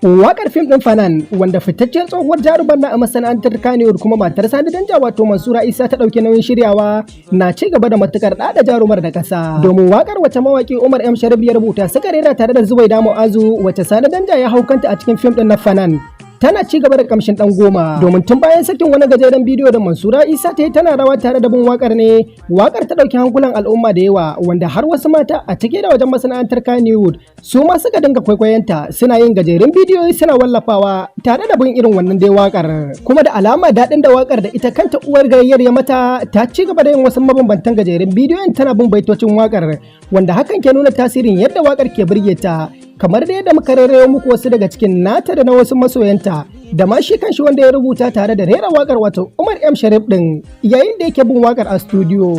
Waƙar fim ɗin Fanan, wanda fitaccen tsohuwar jarumar na a masana'antar Kannywood kuma matar Sani Danja, wato Mansura Isa, ta ɗauki nauyin shiryawa, na ci gaba da matukar ɗaɗa jarumar da ƙasa. Domin waƙar, wacce mawaƙi Umar M Sharif ya rubuta, suka rera tare da Zubaida Mu'azu, wacce Sani Danja ya hau kanta a cikin fim ɗin na Fanan, tana ci gaba da kamshin dan goma, domin tun bayan sakin wani gajeren bidiyo da Mansura Isa ta yi tana rawa tare da bin wakar ne, wakar ta dauki hankulan al'umma da yawa, wanda har wasu mata a cike da wajen masana'antar Kannywood su ma suka dinga kwaikwayonta, suna yin gajerun bidiyoyi suna wallafawa tare da bin irin wannan dai wakar. Kuma da alama daɗin da wakar da ita kanta uwar gayyar ya mata, ta ci gaba da yin wasu mabambantan gajerun bidiyoyin tana bin baitocin wakar, wanda hakan ke nuna tasirin yadda wakar ke burge ta, kamar da yadda muka rairayo muku wasu daga cikin nata da na wasu masoyanta, da ma shi kanshi wanda ya rubuta tare da rera wakar, wato Umar M Sharif din, yayin da yake bin wakar a studio.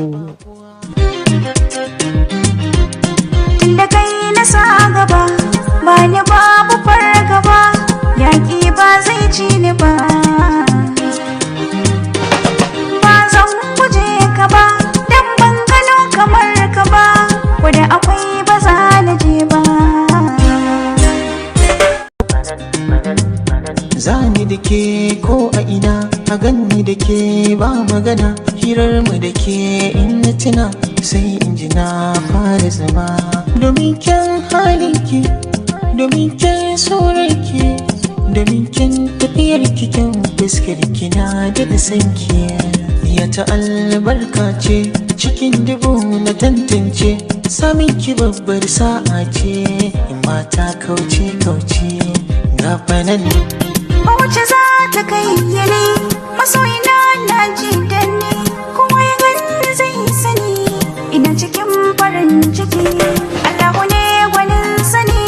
Tunda kai na sa gaba, ba ni babu fargaba, yaƙi ba zai ci ni ba. Ba zan guje ka ba, dan ban gano kamar ka ba, wadda akwai ba za na je ba. Zani da ke ko a ina, a ganni da ke ba magana, hirar mu da ke in na tuna sai in ji na fara zama. Domin kyan halinki, domin kyan surarki, domin kyan tafiyar ki, kyan fuskar ki, na da sanki. Ya ta albarka ce cikin dubu na tantance, samin ki babbar sa'a ce, mata kauce kauce gafanan. Wace za ta kai yali masoyina na ji da ni, kowa ya gani zai sani ina cikin farin ciki. Allahu ne gwanin sani,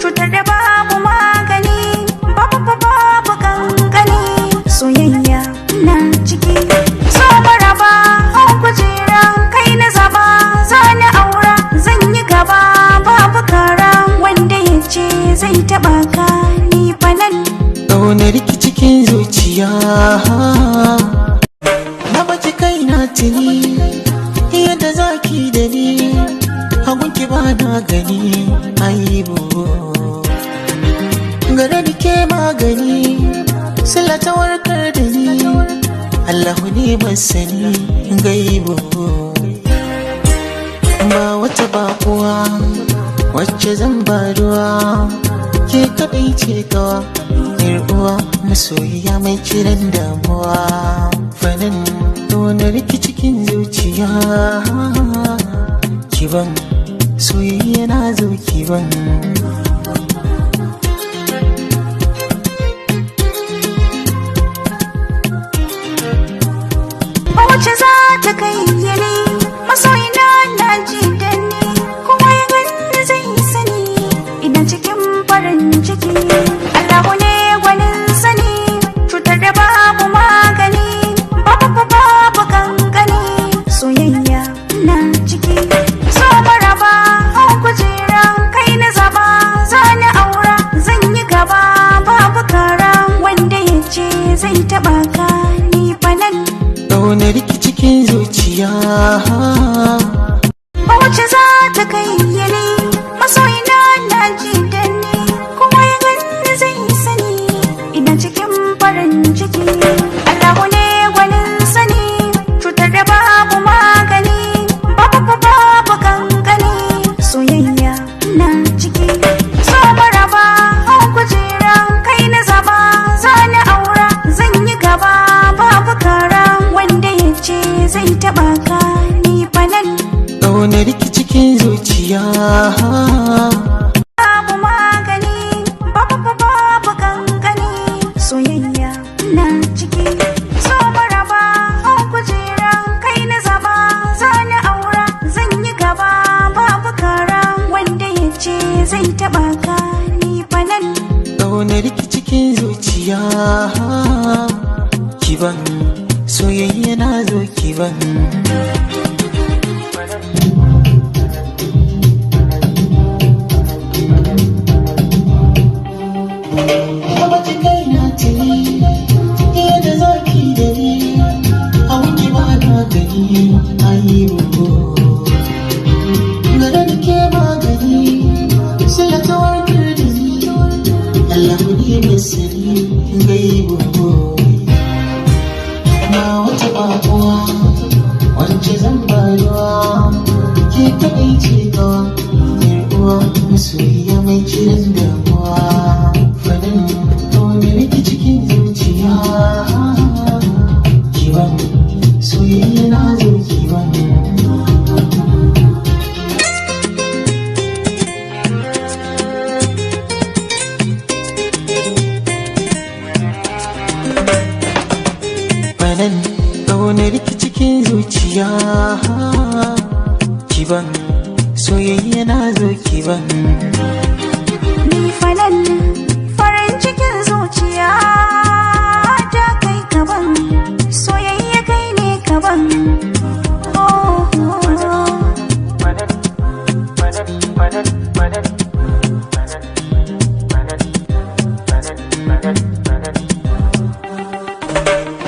cutar da babu magani, babu babu kankani, soyayya na ciki. So maraba hau kujera, kai na zaba zani aura, zan yi gaba babu kara, wanda ya ce zai taba ka ni fa nan. Ƙaunar ki cikin zuciya, na baki kai na tuni yadda zaki da ni, hagunki ba na gani aibu, gare ni ke magani, sila ta warkar da ni, Allahu ne masani gaibu. Ba wata bakuwa wacce zan ba ruwa, ke kadai ce kawa, yar uwa, masoyiya mai kiran damuwa. Fanin wani rikici cikin zuciya, kiban soyayya na zo kiban. Wace za ta kai yali masoyina na ji da ni, kowa ya gani zai sani ina cikin farin ciki. Allahu ne gwanin sani, cutar da babu magani, babu babu kankani, soyayya na ciki. So maraba hau kujera, kai na zaba zani aura, zan yi gaba babu kara, wanda ya ce zai taba ka ni fa nan. Ƙaunar ki cikin zuciya. Wace za ta kai yali masoyina na ji da ni, kowa ya gani zai sani ina cikin farin ciki. Allahu ne gwanin sani, cutar da babu magani, babu babu kankani, soyayya na ciki. So maraba hau kujera, kai na zaba zani aura, zan yi gaba babu kara, wanda ya ce zai taba ka ni fa nan. Ƙaunar ki cikin zuciya. Babu magani, babu babu kankani, soyayya na ciki. So maraba hau kujera, kai na zaba zani aura, zan yi gaba babu kara, wanda ya ce zai taba ka ni fa nan. Ƙaunar ki cikin zuciya, kiban soyayya na zo kiban. Baki kai na tuni yadda zaki da ni, hagunki ba na gani aibu, gare ni ke magani, sai ta warkar da ni, Allah. Gaibu. Na wata bakuwa wacce zan baruwa, ke kaɗai ce kawa, yar uwa masoyiya mai kiran damuwa. Fadan wani riki cikin zuciya, kiban soyayya na zo kiban. Fadan wani riki cikin zuciya, kiban soyayya na zo kiban. Ni falal farin cikin zuciya ta, kai kaban soyayya, kai ne kaban. Oh, oh, oh.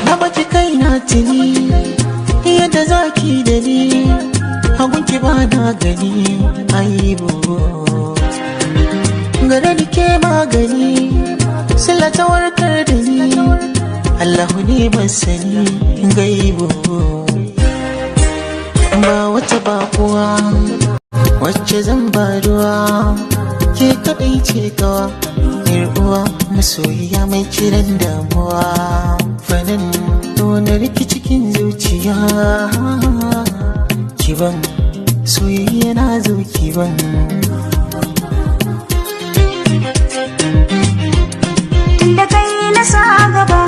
Na baki kai na tuni yadda zaki da ni, hagunki ba na gani aibu. Gare ni ke magani, sila ta warkar da ni, Allahu ne masani gaibu. Ba wata bakuwa wacce zan baruwa, ke kadai ce kawa, yar uwa masoyiya mai kiran damuwa. Fanin wani riki cikin zuciya, kiban soyayya na zo kiban. Tunda kai na sa gaba,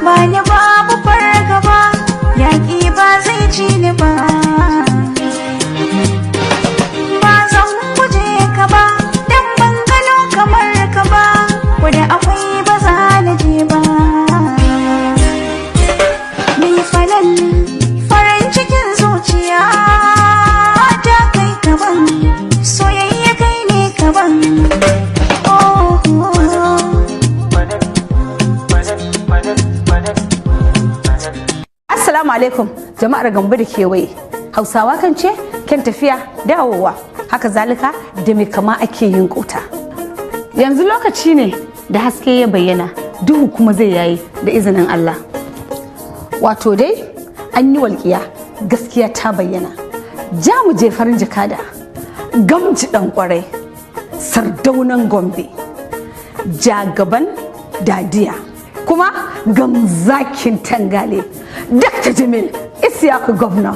ba ni babu fargaba, yaƙi ba zai ci ni ba. Ba zan guje ka ba, dan ban gano kamar ka ba, wadda akwai ba za na je ba. Ni falal farin cikin zuciya ta, kai kaban soyayya, kai ne kaban. Oh, oh, oh. Assalamu alaikum jama'ar Gambo da kewaye. Hausawa kan ce kyan tafiya dawowa, haka zalika da mai kama ake yin kota. Yanzu lokaci ne da haske ya bayyana, duhu kuma zai yayi da izinin Allah. Wato dai an yi walƙiya, gaskiya ta bayyana. Ja mu je farin jakada, gamji ɗan ƙwarai, sardaunan Gombe, jagaban dadiya, kuma gamzakin tangale, Dr. Jamil Isiyaku gwamna.